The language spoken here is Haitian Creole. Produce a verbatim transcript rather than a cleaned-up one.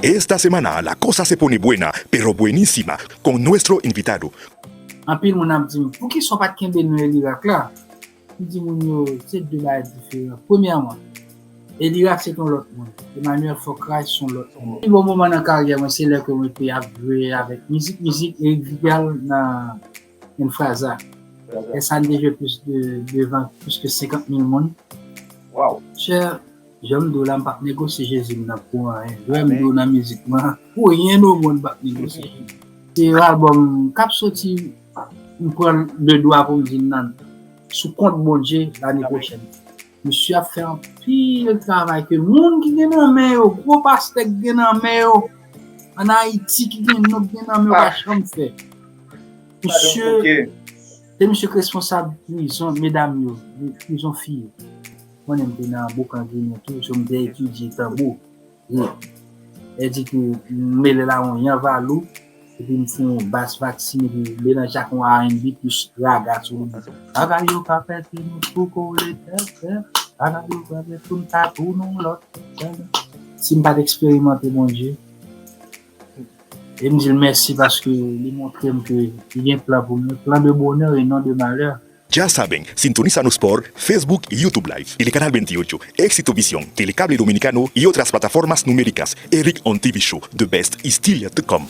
Esta semana la cosa se pone buena, pero buenísima, con nuestro invitado. Anpil moun ap di m, poukisa w pa t kenbe non Elirak la? M di moun yo, se de bagay diferan. Premyèman, Elirak se t yon lòt moun. Emmanuel Fòkray se yon lòt moun. Pi bon moman nan karyè mwen, se lè ke mwen te ap jwe avèk mizik, mizik Eric Vigal nan Enfraza. E sa n te jwe plis de, devan plis ke senkant mil moun. Wow. Chè, jan m di w la, m p ap negosye Jezi m nan pou anyen. Lè m di w nan mizik mwen, pou anyen o monn m p ap negosye Jezi. Se yon albòm k ap soti, m pran le dwa pou m di l nan sou kont Bondye lane pwochèn. Misye ap fè anpil travay ke moun ki gen nan men yo, gwo pastè ki gen nan men yo, ann Ayiti ki gen, nou gen nan men yo, pa janm fè. Misye, se misye k responsab prizon medam yo, prizon fi yo. Mwen menm te nan Boukan Ginen tou, so m te etidye tanbou. Wi. E di ke m mele la yon Yanvalou, epi m fè yon bas vaksin, epi m melanje ak yon R and B plis raga sou li. Bagay yo pa pète nou tou kole tèt, tèt. Bagay yo pa pète tou, m ta tou nou lòt. Si m pa t eksperimante Bondye, e m di l mèsi paske li montre m ke li gen plan pou mwen, plan de bonè e non de malè. Ya saben, sintoniza nos por Facebook y YouTube Live, Telecanal veintiocho, Éxito Visión, Telecable Dominicano y otras plataformas numéricas. Eric on T V Show, the best is still yet to come.